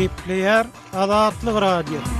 Gepleýär Azatlyk Radiosy.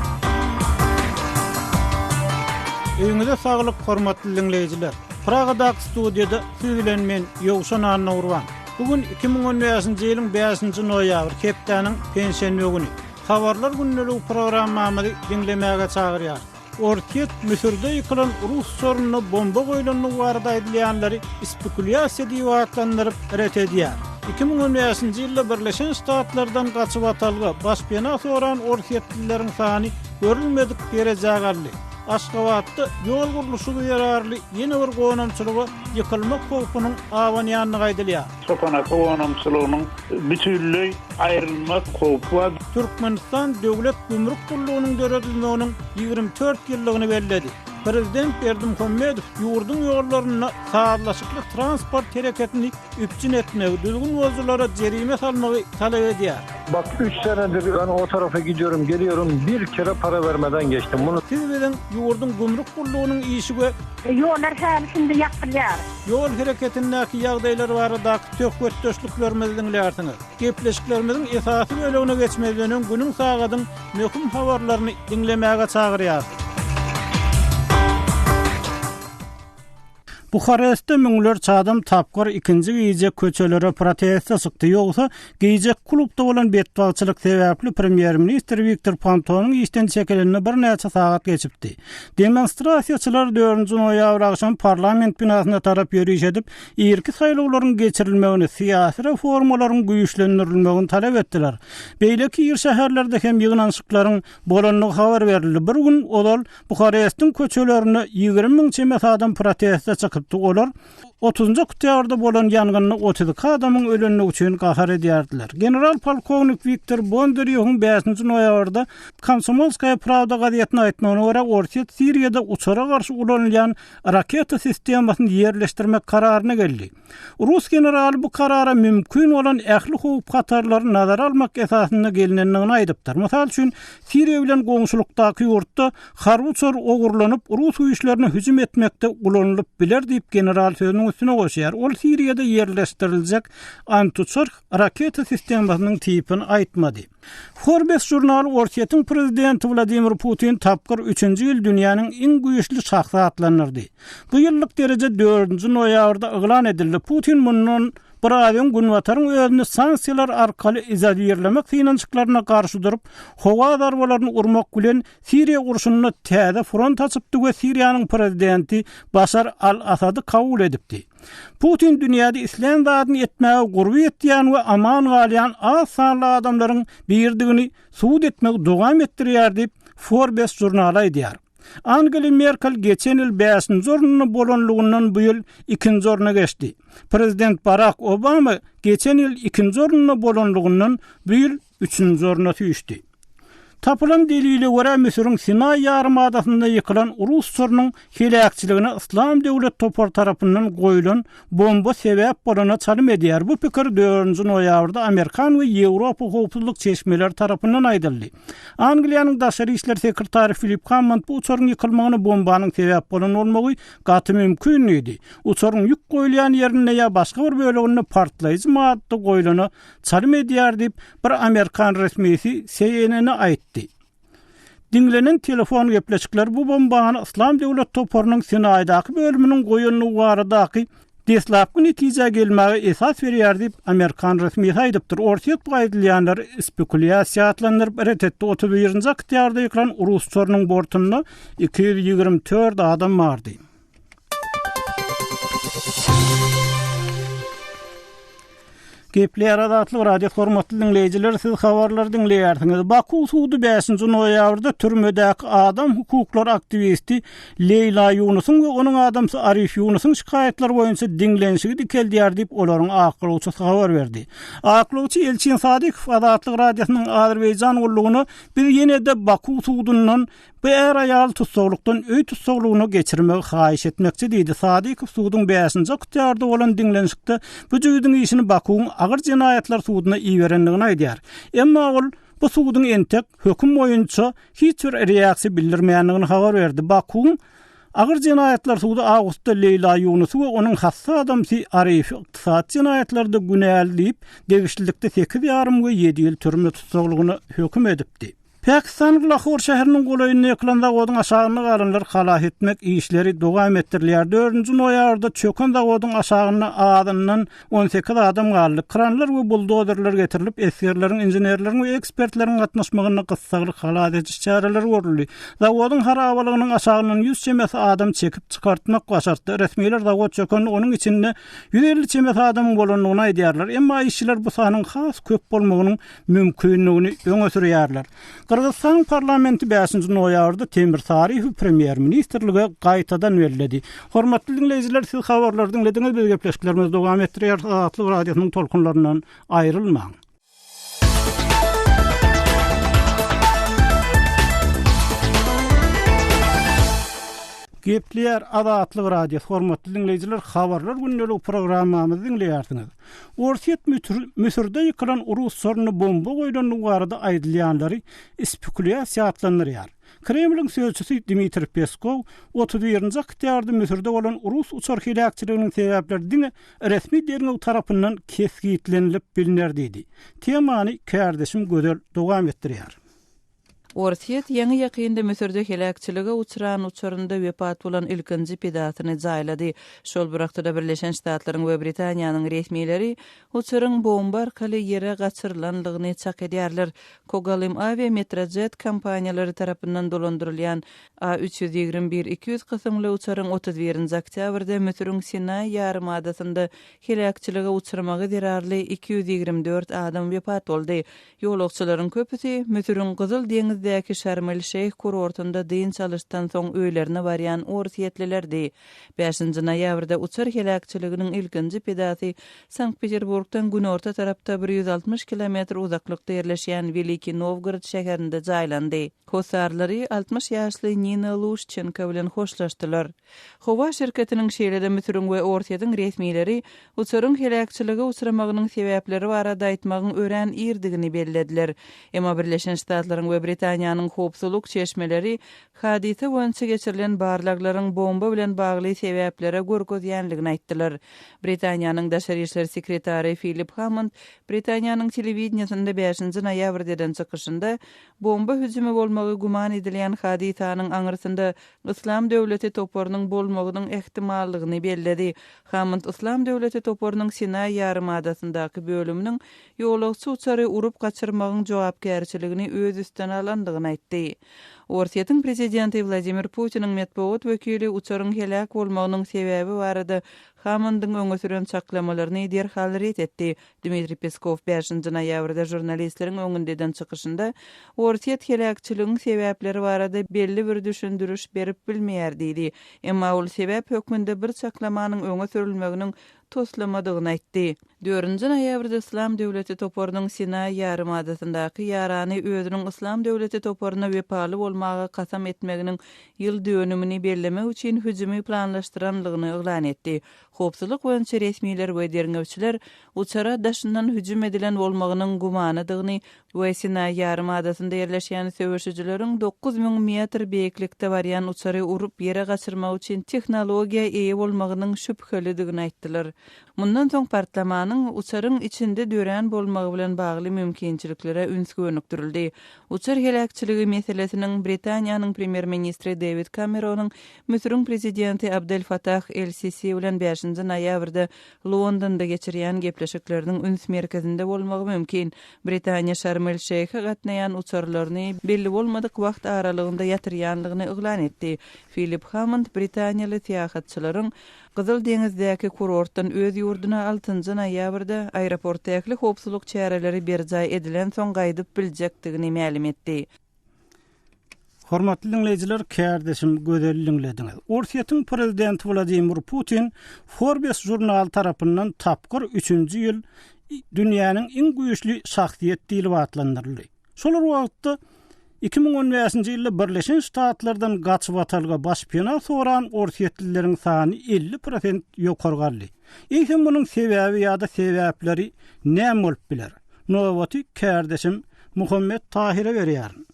Öýüňize saglyk hormatly diňleýjiler. Pragadaky studiýada siz bilen men Ýowşan Annagurban. Bu gün 2015-nji ýylyň 5-nji noýabry hepdäniň penşenbe güni. Habarlar gündeligi programmamyzy diňlemäge çagyrýarys. Orsýet Müsürde ýykylan rus uçarynda bomba goýlandygy barada aýdylýanlary spekulýasiýa diýip atlandyryp, ret edýär. 2015-nji ýylda Birleşen Ştatlardan gaçybatalga, başpena soran orsýetlileriň sany görülmedik derejä galdy. Aşgabatda ýol gurluşygy zerarly ýene bir gonamçylyga ýykylmak howpunyň abanýandygy aýdylýar. Çopanata gonamçylygynyň bütinleý aýrylmak howpy bar. Türkmenistan Döwlet gümrük gullugynyň döredilmeginiň 24 ýyllygyny belledi. Prezident Berdimuhamedow ýurduň ýollarynda sazlaşykly transport hereketini üpjün etmegi, düzgün bozujylara jerime salmagy talap edýär. Bak üç senedir ben o tarafa gidiyorum geliyorum bir kere para vermeden geçtim bunu. Siz biziň ýurduň gümrük gullugynyň işi we. Ýollar häli-şindi ýapylýar. Ýol hereketindäki ýagdaýlar baradaky söhbetdeşliklerimizi diňlärsiňiz. Gepleşiklerimiziň esasy bölegine geçmezden öň günüň sagadyň möhüm habarlaryny diňlemäge çagyrýarys. Buharestde müňlerçe adam tapgyr ikinji gije köçelere proteste çykdy, ýogsa gije klubda bolan betbagtçylyk sebäpli premýer-ministr Wiktor Pantonyň işden çekilenine birnäçe sagat geçipdi. Demonstrasiýaçylar dördünji noýabr agşam parlament binasyna tarap ýöriş edip, irki saýlawlaryň geçirilmegini, syýasy reformalaryň güýçlendirilmegini talap etdiler. Beýleki iri şäherlerde hem ýygnanyşyklaryň bolandygy habar berildi. Bir gün ozal Buharestiň köçelerinde 20 müň çemesi adam proteste çykypdy. Olar otuzynjy oktýabrda bolan ýangynda 32 adamyň ölendigi üçin gahar edýärdiler. General-polkownik Wiktor Bondarýowyň bäşinji noýabrda Komsomolskaýa prawda gazetine aýtmagyna görä, Orsýet Siriýada uçara garşy ulanylýan raketa sistemasyny ýerleşdirmek kararyna geldi. Rus generaly bu karara mümkin bolan ähli howp-hatarlary nazara almak esasynda gelnendigini aýdypdyr. Mysal üçin, Siriýa bilen goňşulykdaky ýurtda harby uçar ogurlanyp, rus güýçlerine hüjüm etmekde ulanylyp biler diýip, general sözüniň üstüne goşýar. Ol Siriýada ýerleşdiriljek antiuçar raketa sistemasynyň tipini aýtmady. Forbes žurnaly Orsýetiň prezidenti Wladimir Putin tapgyr üçünji ýyl dünýäniň iň güýçli şahsy atlandyrdy. Bu ýyllyk dereje dördünji noýabrda yglan edildi. Putin mundan bir aý öň Günbataryň özüni sanksiýalar arkaly izolirlemek synanyşyklaryna garşy durup, howa zarbalaryny urmak bilen Siriýa urşunda täze front açypdy we Siriýanyň prezidenti Başar al-Asady kabul edipdi. Putin dünýäde islän zadyny etmäge gurby ýetýän we aman galýan az sanly adamlaryň biridigini subut etmegi dowam etdirýär diýip, Forbes žurnaly aýdýar. Angela Merkel geçen ýyl bäşinji orunda bolanlygyndan bu ýyl ikinji orna geçdi. Prezident Barak Obama geçen ýyl ikinji orunda bolanlygyndan bu ýyl üçünji orna süýşdi. Tapylan delile görä, Müsüriň Sinaý ýarymadasynda ýykylan rus uçarynyň heläkçiligine Yslam döwlet topary tarapyndan goýlan bomba sebäp bolana çalym edýär. Bu pikir dördünji noýabrda amerikan we ýewropa howpsuzlyk çeşmeleri tarapyndan aýdyldy. Angliýanyň daşary işler sekretary Filip Hammond bu uçaryň ýykylmagyna bombanyň sebäp bolan bolmagy gaty mümkin diýdi. Uçaryň ýük goýulýan ýerinde ýa başga bir böleginde partlaýjy madda goýlana çalym edýär diýip, bir amerikan resmisi CNN-e aýtdy. Diňlenen telefon gepleşikleri bu bombany Yslam döwlet toparynyň Sinaýdaky bölüminiň goýandygy baradaky deslapky netijä gelmäge esas berýär diýip, amerikan resmisi aýdypdyr. Orsýet bu aýdylýanlary spekulýasiýa atlandyryp, ret etdi. 31-nji oktýabrda ýykylan rus uçarynyň bortunda 224 adam bardy. Gepleýär Azatlyk Radiosy hormatly diňleýjiler siz habarlary diňleýärsiňiz. Baku sudy 5-nji noýabrda türmedäki adam hukuklary aktiwisti Leýla Ýunusyň we onuň adamsy Arif Ýunusyň şikaýatlary boýunça diňlenişigi dikeldýär diýip olaryň aklawçysy habar berdi. Aklawçy Elçin Sadykow Azatlyk Radiosynyň Azerbaýjan gullugyna biz ýene-de Baku sudundan Bu är-aýaly tussaglykdan öý tussaglygyna geçirmegi haýyş etmekçi diýdi. Sadykow suduň bäşinji oktýabrda bolan diňlenişikde bu jübüdiň işini Bakuwyň agyr jenaýatlar suduna iberendigini aýdýar. Emma ol bu suduň entek höküm boýunça hiç bir reaksiýa bildirmändigini habar berdi. Bakuwyň. Agyr jenaýatlar sudy awgustda Leýla Ýunusy we onuň hassa adamsy Arifi ykdysady jenaýatlarda günäli diýip, degişlilikde sekiz ýarym we ýedi ýyl türme tussaglygyna höküm edipdi. Pakistanyň Lahor şäheriniň golaýynda ýykylan zawodyň aşagynda galanlary halas etmek işleri dowam etdirilýär. Dördünji noýabrda çöken zawodyň aşagynda azyndan 18 adam galdy. Kranlar we buldozerler getirilip, esgerleriň, inženerleriň we ekspertleriň gatnaşmagynda gyssagly halas ediş çäreleri görüldi. Zawodyň harabalygynyň aşagyndan 100 çemesi adam çekip çykartmak başartdy. Resmiler zawod çökende onuň içinde 150 çemesi adamyň bolandygyny aýdýarlar. Emma işçiler bu sanyň has köp bolmagynyň mümkindigini öňe sürýärler. Gyrgyzystanyň parlamenti bäşinji noýabrda Temir Saryýewi premýer-ministrlige gaýtadan belledi. Hormatly diňleýjiler, siz habarlary diňlediňiz, biz gepleşiklerimizi dowam etdirýäris, Azatlyk Radiosynyň tolkunlaryndan aýrylmaň. Gepleýär Azatlyk Radiosy, hormatly diňleýjiler, Habarlar gündeligi programmamyzy diňleýärsiňiz. Orsýet Müsürde ýykylan rus uçaryna bomba goýlandygy barada aýdylýanlary spekulýasiýa atlandyrýar. Kremliň sözçüsi Dmitriý Peskow 31-nji oktýabrda Müsürde bolan rus uçar heläkçiliginiň sebäpleri diňe resmi derňew tarapyndan kesgitlenilip bilner diýdi. Temany kärdeşim Gözel dowam etdirýär. Orsýet ýaňy-ýakynda Müsürde heläkçilige uçran uçarynda wepat bolan ilkinji pidasyny jaýlady. Şol bir wagtda-da Birleşen Ştatlaryň we Britaniýanyň resmileri uçaryň bomba arkaly ýere gaçyrylandygyny çak edýärler. Kogalym Avia Metrojet kompaniýalary tarapyndan dolandyrylýan A 321 200 kysymly uçaryň 31-nji oktýabrda Müsüriň Sinaý ýarymadasynda heläkçilige uçramagy zerarly 224 adam wepat boldy. Ýolagçylaryň köpüsi Müsüriň Gyzyl deňizdäki Şarm-el-Şeýh kurortynda dynç alyşdan soň öýlerine barýan orsýetlilerdi. Bäşinji noýabrda uçar heläkçiliginiň ilkinji pidasy Sankt-Peterburgdan günorta tarapda 160 kilometr uzaklykda ýerleşýän Welikiý Nowgorod şäherinde jaýlandy. Hossarlary 60 ýaşly Nina Luşçenko bilen hoşlaşdylar. Howa şirketiniň şeýle-de Müsüriň we Orsýetiň resmileri uçaryň heläkçilige uçramagynyň sebäpleri barada aýtmagyň örän irdigini bellediler. Emma Birleşen Ştatlaryň we Britaniýanyň howpsuzlyk çeşmeleri hadysa boýunça geçirilen barlaglaryň bomba bilen bagly sebäplere görkezýänligini aýtdylar. Britaniýanyň daşary işler sekretary Filip Hammond Britaniýanyň telewideniýesinde bäşinji noýabrda eden çykyşynda bomba hüjümi bolmagy güman edilýän hadysanyň aňyrsynda Yslam döwleti toparynyň bolmagynyň ähtimallygyny belledi. Hammond Yslam döwleti toparynyň Sinaý ýarymadasyndaky bölüminiň ýolagçy uçary urup gaçyrmagyň jogapkärçiligini öz üstüne alandygyny aýtdy. Orsýetiň prezidenti Wladimir Putiniň metbugat wekili uçaryň heläk bolmagynyň sebäbi barada Hammondyň öňe süren çaklamalaryny derhal ret etdi. Dmitriý Peskow bäşinji noýabrda žurnalistleriň öňünde eden çykyşynda, Orsýet heläkçiligiň sebäpleri barada belli bir düşündiriş berip bilmeýär diýdi. Emma ol sebäp hökmünde bir çaklamanyň öňe sürülmeginiň toslamadygyny aýtdy. Dördünji noýabrda Yslam döwleti toparynyň Sinaý ýarymadasyndaky ýarany özüniň Yslam döwleti toparyna wepaly bolmaga kasam etmeginiň ýyl dönümini bellemek üçin hüjümi planlaşdyranlygyny yglan etdi. Howpsuzlyk boýunça resmiler we derňewçiler uçara daşyndan hüjüm edilen bolmagynyň gümanadygyny we Sinaý ýarym adasynda ýerleşýän söweşijileriň 9000 metr beýiklikde barýan uçary urup ýere gaçyrmak üçin tehnologiýa eýe bolmagynyň şübhelidigini aýtdylar. Mundan soň partlamanyň uçaryň içinde dörän bolmagy bilen bagly mümkinçiliklere üns gönükdirildi. Uçar heläkçiligi meselesiniň Britaniýanyň premýer-ministri Dewid Kameronyň Müsüriň prezidenti Abdel Fattah el-Sisi bilen bäşinji noýabrda Londonda geçirýän gepleşikleriniň üns merkezinde bolmagy mümkin. Britaniýa Şarm-el-Şeýhe gatnaýan uçarlaryny belli bolmadyk wagt aralygynda ýatyrýanlygyny yglan etdi. Filip Hammond britaniýaly syýahatçylaryň Gyzyl deňizdäki kurortdan öz ýurduna altynjy noýabrda aeroportda ähli howpsuzlyk çäreleri berjaý edilensoň gaýdyp biljekdigini mälim etdi. Hormatly diňleýjiler, kärdeşim Gözeli diňlediňiz. Orsýetiň prezidenti Wladimir Putin Forbes žurnaly tarapyndan tapgyr üçünji ýyl dünýäniň iň güýçli şahsyýet diýlip atlandyryldy. Şol bir wagtda, 2015-nji ýylda Birleşen Ştatlardan gaçybatalga başpena soran orsýetlileriň sany 50 prosent ýokary galdy. Eýsem munuň sebäbi ýa-da sebäpleri näme bolup biler? Nobaty kärdeşim Muhammet Tahyra berýärin.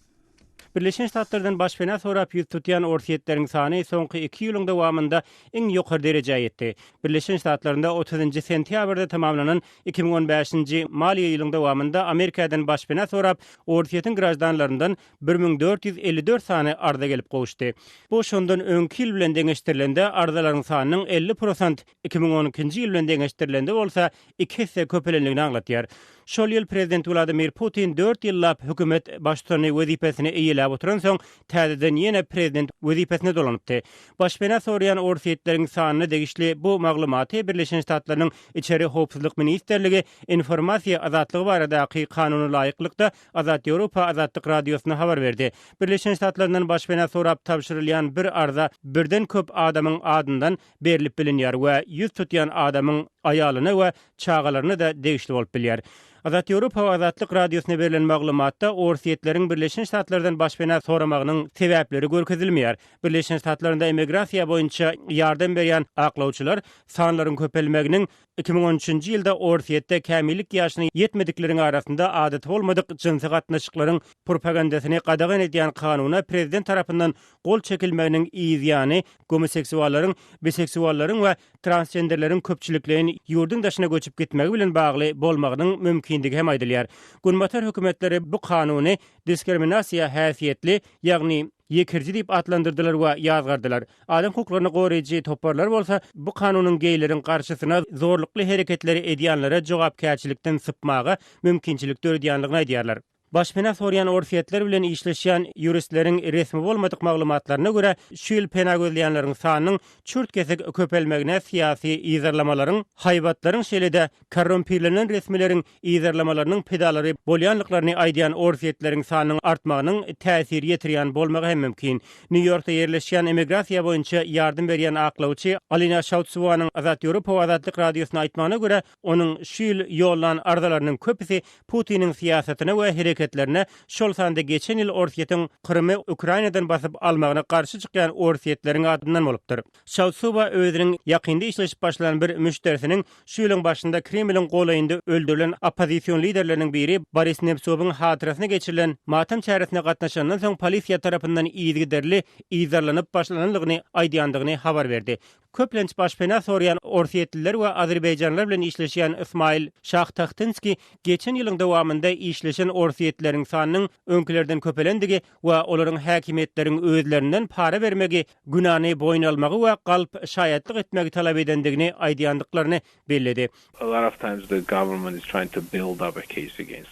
Birleşen Ştatlardan başpena sorap ýüz tutýan orsýetleriň sany soňky iki ýylyň dowamynda iň ýokary derejä ýetdi. Birleşen Ştatlarynda otuzynjy sentýabrda tamamlanan 2015-nji maliýe ýylyň dowamynda Amerikadan başpena sorap Orsýetiň graždanlaryndan 1454 sany arza gelip gowuşdy. Bu şondan öňki ýyl bilen deňeşdirilende arzalaryň sanynyň 50 prosent 2012-nji ýyl bilen deňeşdirilende bolsa iki esse köpelendigini aňlatýar. Şol ýyl prezident Wladimir Putin dört ýyllap hökümet baştutany wezipesini eýeläp oturansoň, täzeden ýene prezident wezipesine dolanypdy. Başpena soraýan orsýetleriň sanyna degişli bu maglumaty Birleşen Ştatlarynyň Içeri howpsuzlyk ministrligi Informasiýa azatlygy baradaky kanuna laýyklykda Azat Ýewropa Azatlyk Radiosyna habar berdi. Birleşen Ştatlaryndan başpena sorap tabşyrylýan bir arza birden köp adamyň adyndan berlip bilinýär we ýüz tutýan adamyň aýalyna we çagalaryna-da degişli bolup bilýär. Azat Ýewropa we Azatlyk Radiosyna berlen maglumatda orsýetleriň Birleşen Ştatlardan başpena soramagynyň sebäpleri görkezilmeýär. Birleşen Ştatlarynda emigrasiýa boýunça ýardam berýän aklawçylar sanlaryň köpelmeginiň 2013-nji ýylda Orsýetde kämillik ýaşyna ýetmedikleriň arasynda adaty bolmadyk jynsy gatnaşyklaryň propagandasyny gadagan edýän kanuna prezident tarapyndan gol çekilmeginiň yz ýany gomoseksuallaryň, biseksuallaryň we transgenderleriň köpçülikleýin ýurduň daşyna göçüp gitmegi bilen bagly bolmagynyň mümkindigi hem aýdylýar. Günbatar hökümetleri bu kanuny diskriminasiýa häsiýetli, ýagny ýekiriji diýip atlandyrdylar we ýazgardylar. Adam hukuklaryny goraýjy toparlar bolsa bu kanunyň geýleriň garşysyna zorlukly hereketleri edýänlere jogapkärçilikden sypmaga mümkinçilik döredýänligini aýdýarlar. Başpena sorýan orsýetler bilen işleşýän ýuristleriň resmi bolmadyk maglumatlaryna görä, şu ýyl pena gözleýänleriň sanynyň çürt-kesik köpelmegine syýasy yzarlamalaryň, haýbatlaryň şeýle-de korrumpirlenen resmileriň yzarlamalarynyň pidalary bolýandyklaryny aýdýan orsýetleriň sanynyň artmagynyň täsir ýetirýän bolmagy hem mümkin. Nýu-Ýorkda ýerleşýän emigrasiýa boýunça ýardam berýän aklawçy Alina Şautsowanyň Azat Ýewropa we Azatlyk Radiosyna aýtmagyna görä, Onuň şu ýyl ýollan arzalarynyň köpüsi Putiniň syýasatyna we hereketlerine, şol sanda geçen ýyl Orsýetiň Krymy Ukrainadan basyp almagyna garşy çykýan orsýetleriň adyndan bolupdyr. Şawtsowa özüniň ýakynda işleşip başlan bir müşderisiniň şu ýylyň başynda Kremliň golaýynda öldürilen oppozision liderleriniň biri Boris Nemtsowyň hatyrasyna geçirilen matam çäresine gatnaşandan soň polisiýa tarapyndan yzygiderli yzarlanyp başlanandygyny aýdýandygyny habar berdi. Köplenç başpena soraýan orsýetliler we azerbaýjanlylar bilen işleşýän Ysmaýyl Şahtahtinskiý geçen ýylyň dowamynda işleşen orsýetlileriň sanynyň öňkülerden köpelendigi we olaryň häkimiýetleriň özlerinden para bermegi, günäni boýun almagy we galp şaýatlyk etmegi talap edendigini aýdýandyklaryny belledi.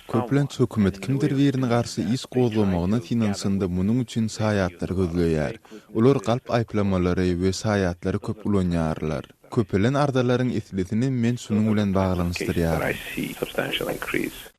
Köplenç hökümet kimdir birine garşy iş gozgamagyna synanyşanda munuň üçin şaýatlary gözleýär. Olar galp aýyplamalary we şaýatlary köp ulanýarlar. Köpelen arzalaryň eslisini men şunuň bilen baglanyşdyrýaryn.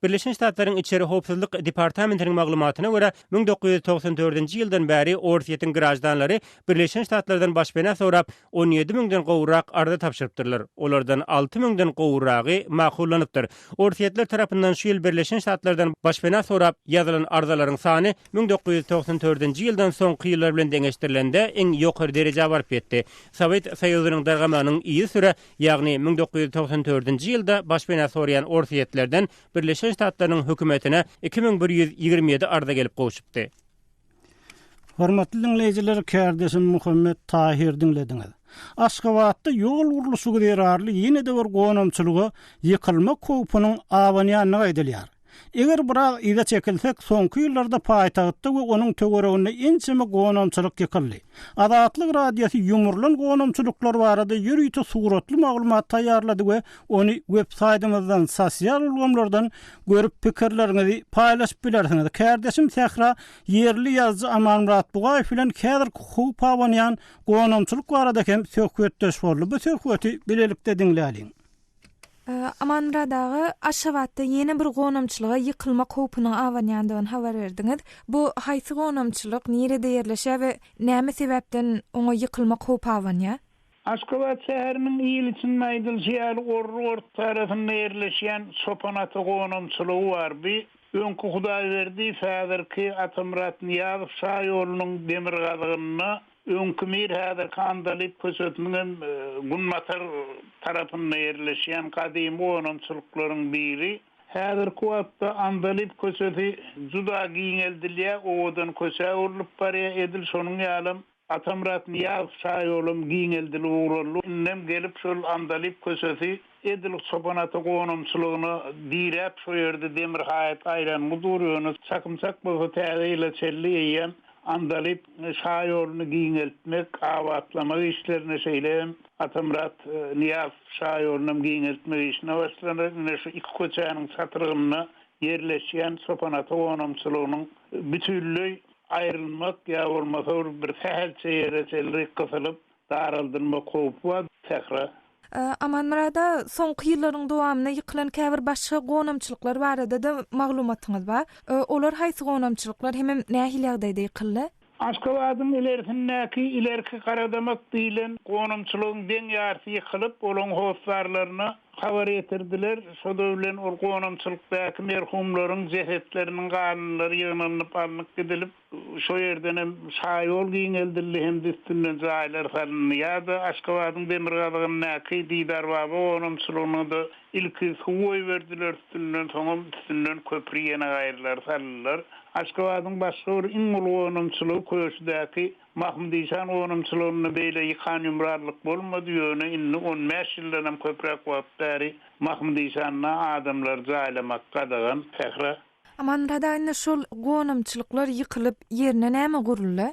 Birleşen Ştatlaryň Içeri howpsuzlyk departamentiniň maglumatyna görä, 1994-nji ýyldan bäri Orsýetiň graždanlary Birleşen Ştatlardan başpena sorap, 17 müňden gowrak arza tabşyrypdyrlar. Olardan 6 müňden gowragy makullanypdyr. Orsýetler tarapyndan şu ýyl Birleşen Ştatlardan başpena sorap ýazylan arzalaryň sany 1994-nji ýyldan soňky ýyllar bilen deňeşdirilende iň ýokary derejä baryp ýetdi. Sowet Soýuzynyň dargamagynyň yzysüre, ýagny 1994-nji ýylda başpena soraýan orsýetlerden Birleşen Ştatlarynyň hökümetine 2127 arza gelip gowşupdy. Hormatly diňleýjiler, kärdeşim Muhammet Tahyr diňlediňiz. Aşgabatda ýol gurluşygy zerarly ýene-de bir gonamçylyga ýykylmak howpunyň abanýandygy aýdylýar. Eger biraz yza çekilsek, soňky ýyllarda paýtagtda we onuň töwereginde ençeme gonamçylyk ýykyldy. Azatlyk Radiosy ýumrulan gonamçylyklar barada ýörite suratly maglumat taýýarlady we ony web saýtymyzdan, sosial ulgamlardan görüp pikirleriňizi paýlaşyp bilersiňiz. Kärdeşim Sähra ýerli ýazyjy Amanmyrat Bugaýew bilen häzirki howp abanýan gonamçylyk barada hem söhbetdeş boldy. Bu söhbeti bilelikde diňläliň. Amanmyrat aga, Aşgabatda ýene bir gonamçylyga ýykylmak howpunyň abanýandygyny habar berdiňiz. Bu haýsy gonamçylyk, nirede ýerleşýär we näme sebäpden oňa ýykylmak howpy abanýar? Aşgabat şäheriniň il içinde aýdylyşy ýaly Orry ortarasynda ýerleşýän Çopan ata gonamçylygy bar. Bu öňki Hudaýberdiýew, häzirki Atamyrat Nyýazow şaýolunyň demirgazygynda, öňki Mir, häzirki Andalyp köçesiniň hem günbatar tarapynda ýerleşýän gadymy gonamçylyklaryň biri. Häzirki wagtda Andalyp köçesi juda giňeldilýär, owadan köçä öwrülip barýar. Edil şonuň ýalam Atamyrat Nyýazow şaýolam giňeldilip ugraldy. Indem gelip şol Andalyp köçesi edil Çopan ata gonamçylygyna diräp şo ýerde demir haýat aýlangy dur. Ýöne çakym çak bolsa täze ýyla çenli eýýäm Andalyp şaýoluny giňeltmek, abatlamak işlerine şeýle hem Atamyrat Nyýazow şaýolunam giňeltmek işine başlanar. Ine şu iki köçäniň çatrygynda ýerleşýän Çopan ata gonamçylygynyň bütinleý aýrylmak ýa bolmasa bir sähelçe ýere çenli gysylyp daraldylmak howpy bar. Sähra. Amanmyrat aga, soňky ýyllaryň dowamynda ýykylan käbir başga gonamçylyklar barada-da maglumatyňyz bar. Olar haýsy gonamçylyklar hemem nähili ýagdaýda ýykyldy? Aşgabadyň ilersindäki Ilerki Garadamak diýlen gonamçylygyň deň ýarsy ýykylyp, olaň hossarlaryna habar ýetirdiler. Şo-da bilen ol gonamçylykdaky merhumlaryň jesetleriniň galyndylary ýygnanyp alnyp gidilip, şo ýerdenem şaýol giňeldildi hem-de üstünden jaýlar salyndy. Ýa-da Aşgabadyň demirgazygyndaky Didarbaba gonamçylygyna-da ilki suw goýberdiler üstünden, soňam üstünden köpri ýene gaýrylar saldylar. Aşgabadyň başga bir iň uly gonamçylygy Köşüdäki Mahmyt işan gonamçylygynda beýle ýykan-ýumranlyk bolmady, ýöne indi on bäş ýyldanam köpräk wagt bäri Mahmyt işanda adamlary jaýlamak gadagan, Sähra. Amanmyrat aga indi şol gonamçylyklar ýykylyp, ýerine näme guruldy?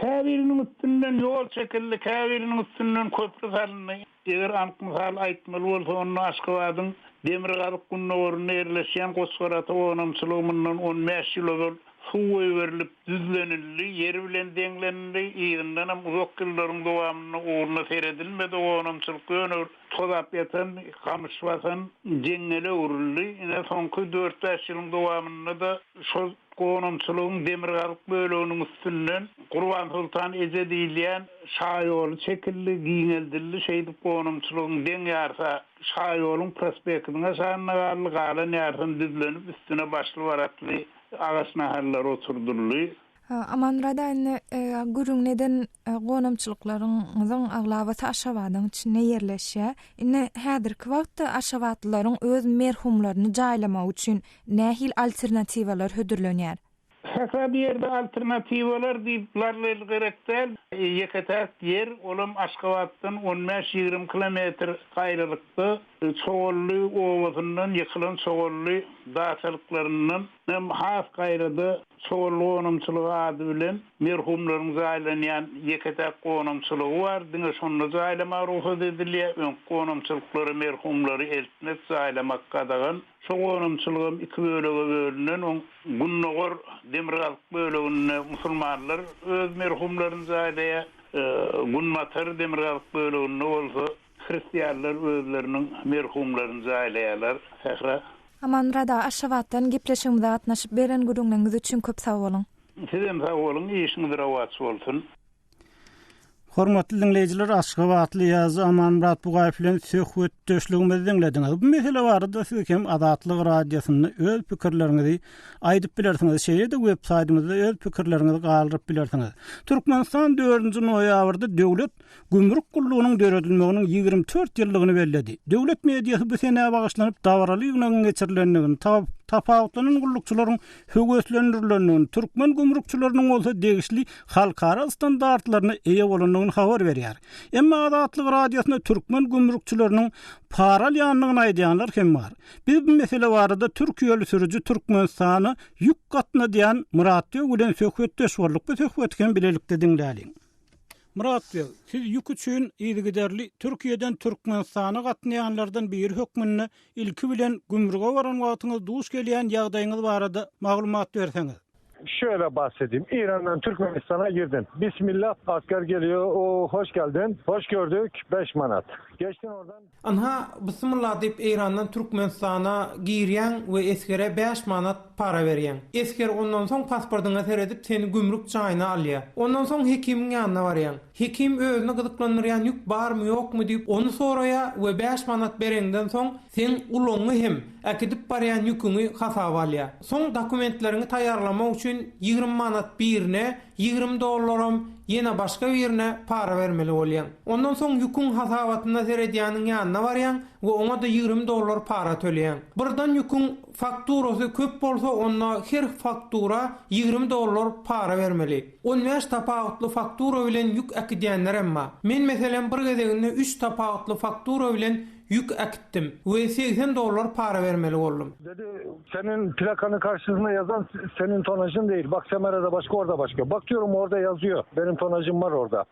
Käbiriniň üstünden ýol çekildi, käbiriniň üstünden köpri salyndy. Eger anyk mysal aýtmaly bolsa, onda Aşgabadyň demirgazyk-gündogarynda ýerleşýän Goçgarata gonamçylygy mundan on bäş ýyl ozal suw goýberilip düzlenildi, ýer bilen deňlenildi, yzyndanam uzak ýyllaryň dowamynda ugruna seredilmedi, gonamçylyk ýöne bir tozap ýatan, gamyş basan jeňňele öwrüldi. Ine, soňky dört-bäş ýylyň dowamynda-da şol Gonamçylygyň demirgazyk böleginiň üstünden Gurbansoltan eje diýilýän şaýoly çekildi, giňeldildi. Şeýdip gonamçylygyň deň ýarysy şaýoluň prospektiniň aşagynda galdy, galan ýarysam düzlenip, üstüne başly-baratly agaç nahallary oturdyldy. Amanmyrat aga, indi gürrüňini eden gonamçylyklaryňyzyň aglabasy Aşgabadyň içinde ýerleşýär. Indi häzirki wagtda aşgabatlylaryň öz merhumlaryny jaýlamagy üçin Nähili alternatiwalar hödürlenýär? Sähra bu ýerde alternatiwalar diýip larlel gerek däl. Ýeke-täk ýer, olam Aşgabatdan on bäş-ýigrimi kilometr gaýralykda Çogally obasyndan, ýykylan Çogally daçalyklaryndan hem has gaýrada Çogally gonamçylygy ady bilen merhumlaryň jaýlanýan ýeke-täk gonamçylygy bar. Diňe şonda jaýlamaga rugsat edilýär. Öňki gonamçylyklara merhumlary eltmek, jaýlamak gadagan. Şo gonamçylygam iki bölege bölünen, oň gündogar, demirgazyk böleginde musulmanlar öz merhumlaryny jaýlaýar, günbatar, demirgazyk böleginde bolsa hristianlar özleriniň merhumlaryny jaýlaýarlar. Sähra. Amanmyrat aga Aşgabatdan gepleşigimize gatnaşyp beren gürrüňleriňiz üçin köp sag boluň. Sizem sag boluň, işiňiz rowaç bolsun. Hormatly diňleýjiler, aşgabatly ýazyjy Amanmyrat Bugaýew bilen söhbetdeşligimizi diňlediňiz. Bu mesele barada siz hem Azatlyk Radiosynda öz pikirleriňizi aýdyp bilersiňiz. Şeýle-de web saýtymyzda öz pikirleriňizi galdyryp bilersiňiz. Türkmenistan dördünji noýabrda Döwlet gümrük gullugynyň döredilmeginiň 24 ýyllygyny belledi. Döwlet mediasy bu senä bagyşlanyp dabaraly ýygnagyň geçirilendigini, tapawutlanan gullukçylaryň höweslendirilendigini, türkmen gümrükçileriniň bolsa degişli halkara standartlaryna eýe bolandygyny habar berýär. Emma Azatlyk Radiosyna türkmen gümrükçileriniň para alýandygyny aýdýanlar hem bar. Biz bu mesele barada türkiýeli sürüji Türkmenistana ýük gatnadýan Myrat Beg bilen söhbetdeş bolduk. Bu söhbeti hem bilelikde diňläliň. Myrat beg, siz ýük üçin yzygiderli Türkiýeden Türkmenistana gatnaýanlardan biri hökmünde ilki bilen gümrüge baran wagtyňyz duş gelýän ýagdaýyňyz barada maglumat berseňiz. Şöyle bahsedeyim. İran'dan Türkmenistan'a girdim. Bismillah asker geliyor. O hoş geldin. Hoş gördük. 5 manat. Geçtin oradan. Ynha, Bismillah diýip Eýrandan Türkmenistana girýäň we esgere bäş manat para berýäň. Esger ondan soň pasportyňa seredip seni gümrük jaýyna alýar. Ondan soň hekimiň ýanyna barýaň. Hekim özüni gyzyklandyrýan ýük barmy ýokmy diýip ony soraýar we bäş manat bereňden soň seň ulagyňy hem äkidip barýan ýüküňi hasaba alýar. Soň dokumentleriňi taýýarlamak üçin 20 manat birine 20 dollaram ýene başga birine para bermeli bolýaň. Ondan soň ýüküň hasabatyna seredýäniň ýanyna barýaň. we oňa-da 20 dollar para töleýäň. Birden ýüküň fakturasy köp bolsa onda her faktura 20 dollar para bermeli. On bäş tapawutly faktura bilen ýük äkidýänlerem bar. Men meselem bir gezeginde üç tapawutly faktura bilen ýük äkitdim we 80 dollar para bermeli boldum. Dedi, senin plakanın karşısında yazan senin tonajın değil. Bak Semera'da başka orada başka. Bak diyorum orada yazıyor. Benim tonajım var orada.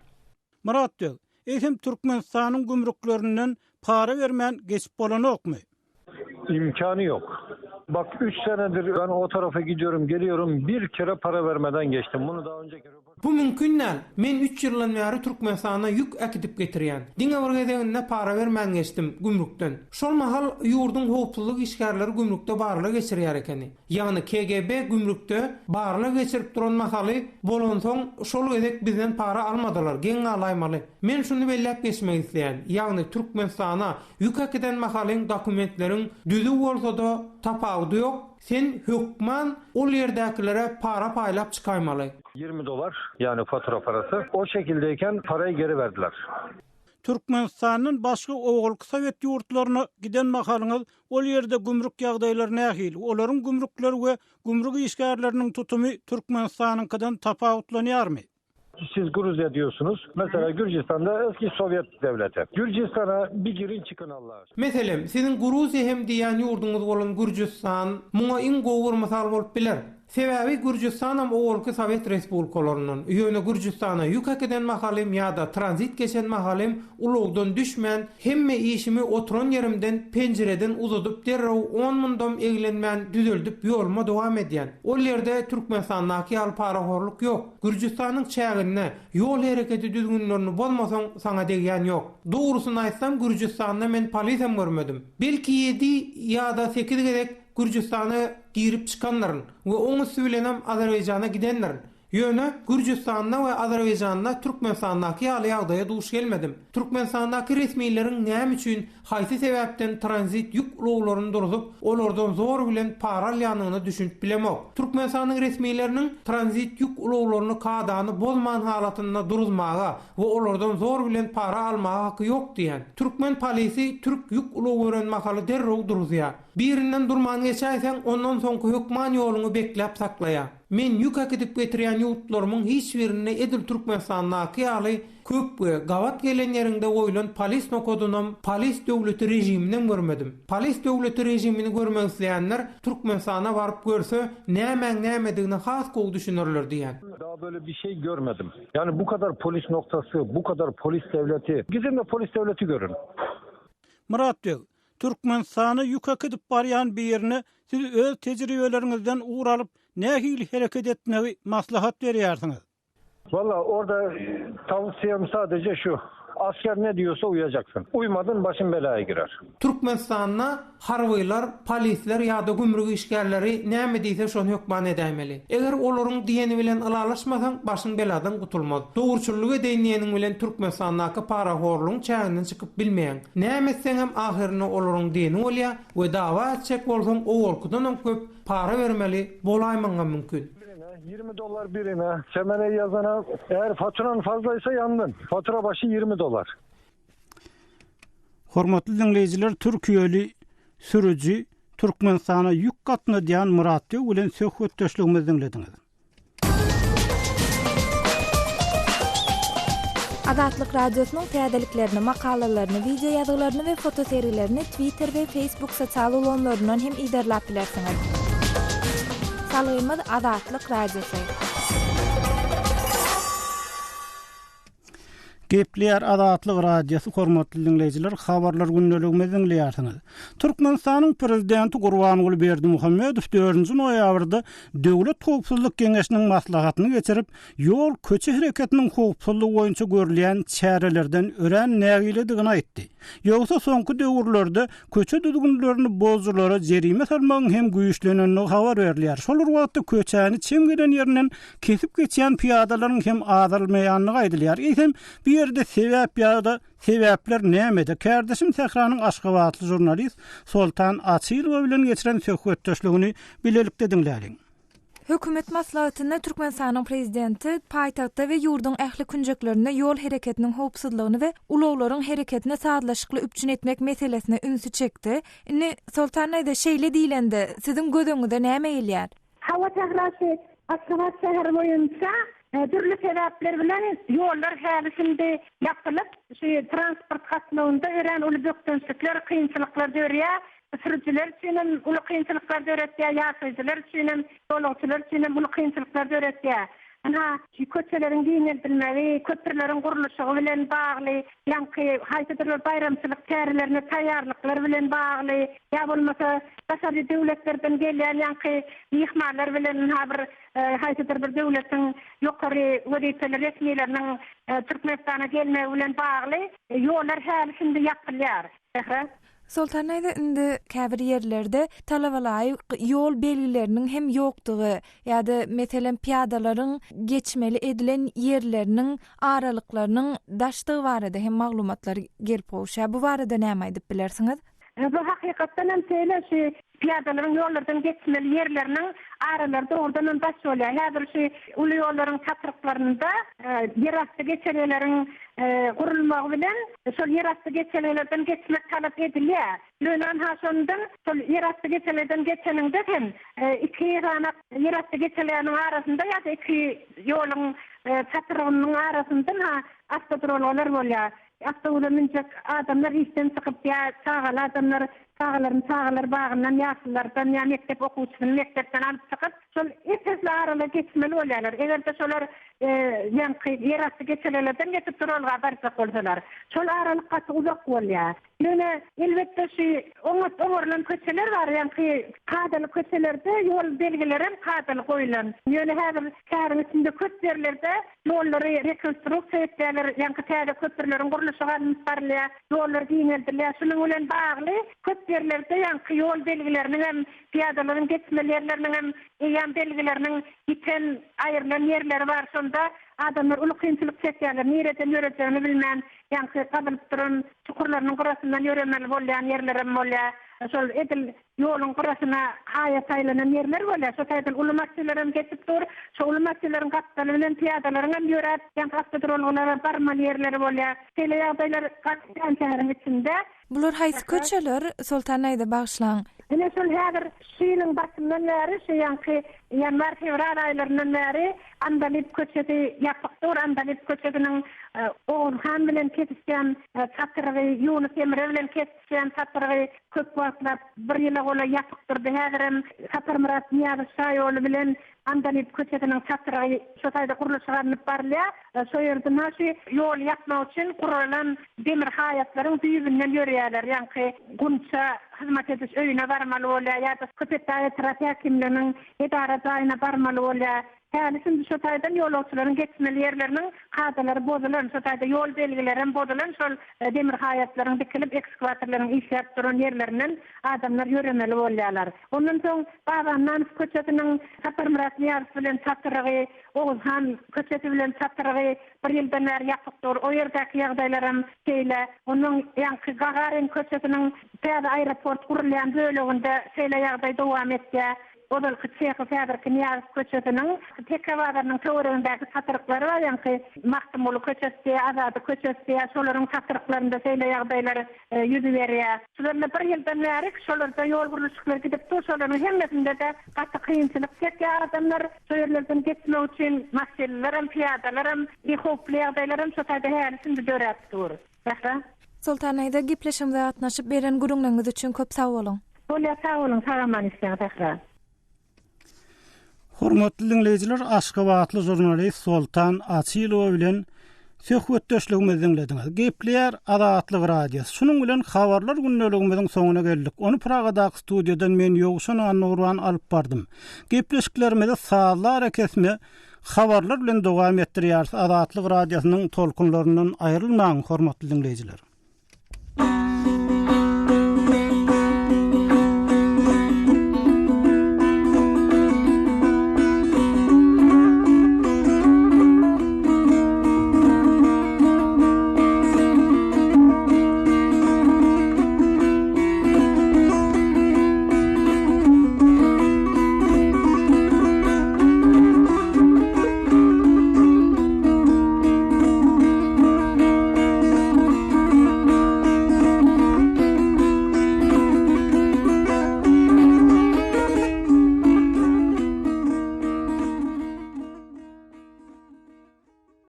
Myrat beg, eýsem Türkmenistanyň gümrüklerinden para bermän geçip bolanokmy? İmkanı yok. Bak 3 senedir ben o tarafa gidiyorum geliyorum bir kere para vermeden geçtim. Bunu daha önceki Bu mümkin däl. Men üç ýyldan bäri Türkmenistana ýük äkidip getirýän. Diňe bir gezeginde para bermän geçdim gümrükden. Şol mahal ýurduň howpsuzlyk işgärleri gümrükde barlag geçirýär ekeni. Ýagny KGB gümrükde barlag geçirip duran mahaly bolansoň şol gezek bizden para almadylar, geň galaýmaly. Men şuny belläp geçmek isleýän, ýagny Türkmenistana ýük äkiden mahalyň dokumentleriň düzüw bolsa-da tapawudy ýok, sen hökman ol ýerdäkilere para paýlap çykaýmaly. 20 dolar yani fatura parasy. O şekildeyken parayı geri verdiler. Türkmenistandan başga owalky sowet ýurtlaryna giden mahalyňyz ol ýerde gümrük ýagdaýlary nähili? Olaryň gümrükleri we gümrük işgärleriniň tutumy Türkmenistanyňkydan tapawutlanýarmy? Siz Gruziýa diýorsunuz. Mesela Gürcistanda eski Sovyet devleti. Gürcistana bir girin çykyn Allah aşkına. Meselem, siziň Gruziýa hem diýýän ýurduňyz bolan Gürjüstan muňa iň gowy bir mysal bolup biler. Sebäbi Gürjüstanam owalky sowet respublikalaryndan. Ýöne Gürjüstana ýük äkiden mahalym ýa-da tranzit geçen mahalym ulagdan düşmän, hemme işimi oturan ýerimden penjireden uzadyp derrew on mundam eglenmän düzeldip ýoluma dowam edýän. Ol ýerde Türkmenistandaky ýaly parahorluk ýok. Gürjüstanyň çäginde ýol hereketi düzgünlerini bozmasaň saňa degýän ýok. Dogrusyny aýtsam Gürjüstanda men polisem görmedim. Belki ýedi ýa-da sekiz gezek Gürjüstana girip çykandyryn we oň üsti bilenem Azerbaýjana gidendirin. Ýöne Gürjüstanda we Azerbaýjanda Türkmenistandaky ýaly ýagdaýa duş gelmedim. Türkmenistandaky resmileriň näme üçin, haýsy sebäpden tranzit ýük ulaglaryny durzup, olardan zor bilen para alýandygyna düşünip bilemok. Türkmenistanyň resmileriniň tranzit ýük ulaglaryny kadany bozman halatynda duruzmaga we olardan zor bilen para almaga haky ýok diýýän. Türkmen polisi türk ýük ulag gören mahaly derrew duruzýar. Birinden durman geçäýseň, ondan soňky hökman ýoluňy bekläp saklaýar. Men ýük äkidip getirýän ýurtlarymyň hiç birinde edil Türkmenistandaky ýaly köp we gabat gelen ýeriňde goýlan polis nokadynam, polis döwleti režiminem görmedim. Polis döwleti režimini görmek isleýänler Türkmenistana baryp görse, nämäň nämedigine has gowy düşünerler diýýän. Daha böyle bir şey görmedim. Yani bu kadar polis noktasy, bu kadar polis devleti. Gidin de polis devleti görün. Myrat beg, Türkmenistana ýük äkidip barýan birine siz öz tejribeleriňizden ugur alyp, nähili hereket etmegi maslahat berýärsiňiz? Walla orada tawsiýem sadece şu, asker ne diýorsa uýajaksyn. Uýmadyn başyn belaýa girer. Türkmenistanda harbylar, polisler ýa-da gümrük işgärleri näme diýse şony hökman edäýmeli. Eger olaryň diýeni bilen ylalaşmasaň başyň beladan gutulmaz. Dogruçyllyk edeýin diýeniň bilen Türkmenistandaky parahorlugyň çäginden çykyp bilmeýäň. Näme etseňem ahyrynda olaryň diýeni bolýa we dawa etjek bolsaň owalkydanam köp para bermeli bolaýmagyňam mümkin. Birine 20 dollar birine semene ýazana eğer faturan fazlaýsa ýandyn. Fatura başy 20 dollar. Hormatly diňleýjiler türkiýeli sürüji Türkmenistana ýük gatnadýan Myrat Beg bilen söhbetdeşligimizi diňlediňiz. Azatlyk Radiosynyň täzeliklerini, makalalaryny, wideo ýazgylaryny we fotosergilerini Twitter we Facebook sosial ulgamlaryndan hem yzarlap bilersiňiz. Salgymyz Azatlyk Radiosy. Gepleýär Azatlyk Radiosy hormatly diňleýjiler habarlar gündeligimizi diňleýärsiňiz. Türkmenistanyň Prezidenti Gurbanguly Berdimuhamedow dördünji noýabrda Döwlet howpsuzlyk geňeşiniň maslahatyny geçirip, ýol köçe hereketiniň howpsuzlygy boýunça görülýän çärelerden örän nägiledigini aýtdy. Ýogsa soňky döwürlerde köçe düzgünlerini bozujylara jerime salmagyň hem güýçlenendigi habar berilýär. Şol bir wagtda köçäni çem gelen ýerinden kesip geçýän pyýadalaryň hem azalmaýandygy aýdylýar. Eýsem, bu ýerde sebäp ýa-da sebäpler nämede? Kärdeşim Sähranyň aşgabatly žurnalist Soltan Açylowa bilen geçiren söhbetdeşligini bilelikde diňläliň. Hökümet maslahatynda Türkmenistanyň Prezidenti paýtagtda we ýurduň ähli künjeklerinde ýol hereketiniň howpsuzlygyny we ulaglaryň hereketini sazlaşykly üpjün etmek meselesine ünsi çekdi. Indi, Soltan daýza, şeýle diýlende, siziň göz öňüňize näme gelýär? Hawa Sähra şu Aşgabat şäheri boýunça dürli sebäpler bilen ýollar häli-şindi ýapylyp, şu transport gatnawynda örän uly bökdençlikler, kynçylyklar dörýär. Sürüjiler üçin hem uly kynçylyklar döretýär, ýaşaýjylar üçin hem, ýolagçylar üçin hem uly kynçylyklar döretýär. Ynha, şu köçeleriň giňeldilmegi, köprüleriň gurluşygy bilen bagly, ýaňky haýsydyr bir baýramçylyk çärelerine taýýarlyklar bilen bagly, ýa bolmasa daşary döwletlerden gelýän ýaňky myhmanlar bilen ynha bir haýsydyr bir döwletiň ýokary wezipeli resmileriniň Türkmenistana gelmegi bilen bagly ýollar häli-şindi ýapylýar. Sähra. Soltan daýza indi käbir ýerlerde talabalaýyk ýol belgileriniň hem ýokdugy ýa-da meselem pyýadalaryň geçmeli edilen ýerleriniň aralyklarynyň daşdygy barada hem maglumatlar gelip gowuşýar. Bu barada näme aýdyp bilersiňiz? Bu hakykatdan hem şeýle şu pyýadalaryň ýollardan geçmeli ýerleriniň aralary dogrudan hem daş bolýar. Häzir şu uly ýollaryň çatryklarynda ýerasty geçelgeleriň gurulmagy bilen şol ýerasty geçelgelerden geçmek talap edilýär. Ýöne ynha şondan şol ýerasty geçelgeden geçeniňde hem iki sany ýerasty geçelgäniň arasynda ýa-da iki ýoluň çatrygynyň arasynda ynha awtoduralgalar bolýar. Awtobusa münjek adamlar işden çykyp ýa çagaly adamlar çagalaryny çagalar bagyndan, ýaşlylardan ýa mekdep okuwçysyny mekdepden alyp çykyp, şol ep-esli aralygy geçmeli bolýarlar. Eger-de şolar ýaňky ýerasty geçelgelerden geçip duralga barjak bolsalar, şol aralyk gaty uzak bolýar. Ýöne, elbetde, şu oňat oňarylan köçeler bar, ýaňky kadaly köçelerde ýol belgilerem kadaly goýlan. Ýöne häzir şäheriň içinde köp ýerlerde Ýollary rekonstruksiýa etýärler, ýaňky täze köprüleriň gurluşygy alnyp barylýar, ýollar giňeldilýär. Şunuň bilen bagly, köp ýerlerde ýaňky ýol belgileriniň hem, pyýadalaryň geçmeli ýerleriniň hem eýýäm belgileriniň ýiten, aýrylan ýerleri bar. Şonda adamlar uly kynçylyk çekýärler, nireden ýörejegini bilmän, ýaňky gazylyp duran çukurlarynyň gyrasyndan ýöremeli bolýan ýerlerem bolýar. Şol edil Ýoluň gyrasyna haýat aýlanan ýerler bolýar. Şo taýdan uly maşynlaram geçip dur. Şo uly maşynlaryň gapdaly bilen pyýadalaryň hem ýöräp, ýaňky awtoduralgalara barmaly ýerleri bolýar. Şeýle ýagdaýlar gaty kän şäheriň içinde. Bular haýsy köçeler, Soltan daýza bagyşlaň? Ine şol häzir şu ýylyň başyndan bäri, şu ýaňky ýanwar-fewral aýlaryndan bäri Andalyp köçesi ýapyk dur. Andalyp köçesiniň Oguzhan bilen kesişýän çatrygy, Ýunus Emre bilen Şem çatrygy köp wagtlap, bir ýyla golaý ýapyk durdy. Häzirem Saparmyrat Nyýazow şaýoly bilen Andalyp köçesiniň çatrygy şo taýda gurluşyk alnyp barylýar. Şo ýerde naşy ýoly ýapmak üçin guralan demir haýatlaryň düýbünden ýörýärler. Ýaňky Gunça hyzmat ediş öýüne barmaly bolýar ýa-da Köpetdag etrap häkimliginiň edara jaýyna barmaly bolýar. Häli-şindi şo taýdan ýolagçylaryň geçmeli ýerleriniň kadalary bozulan, şo taýda ýol belgilerem bozulan, şol demir haýatlaryň dikilip, ekskwatorlaryň işläp duran ýerlerinden adamlar ýöremeli bolýarlar. Ondan soň Baba Annanow köçesiniň Saparmyrat Nyýazow bilen çatrygy, Oguzhan köçesi bilen çatrygy bir ýyldan bäri ýapyk dur. O ýerdäki ýagdaýlaram şeýle. Ondan ýaňky Gagarin köçesiniň täze aeroport gurulýan böleginde şeýle ýagdaý dowam etýär. Ozalky Çehow, häzirki Nyýazow köçesiniň Teke bazarynyň töweregindäki çatryklary bar, ýaňky Magtymguly köçesi diýýär, Azady köçesi diýýär, şolaryň çatryklarynda şeýle ýagdaýlar ýüz berýär. Şularynda bir ýyldan bäri şolarda ýol gurluşyklary gidip dur, şolaryň hemmesinde-de gaty kynçylyk çekýär adamlar. Şo ýerlerden geçmek üçin maşynlylaram, pyýadalaram, howply ýagdaýlaram şo taýda häli-şindi döräp dur. Sähra. Soltan daýza gepleşigimize gatnaşyp beren gürrüňleriňiz üçin köp sag boluň. Bolýa sag boluň sag aman işleň Sähra. Hormatly diňleýjiler Aşgabatly žurnalist Soltan Açylowa bilen söhbetdeşligimizi diňlediňiz. Gepleýär Azatlyk Radiosy. Şunuň bilen habarlar gündeligimiziň soňuna geldik. Ony Pragadaky studiýadan men Ýowşan Annagurban alyp bardym. Gepleşiklerimizi sazly arakesme habarlar bilen dowam etdirýäris. Azatlyk Radiosynyň tolkunlaryndan aýrylmaň hormatly diňleýjiler.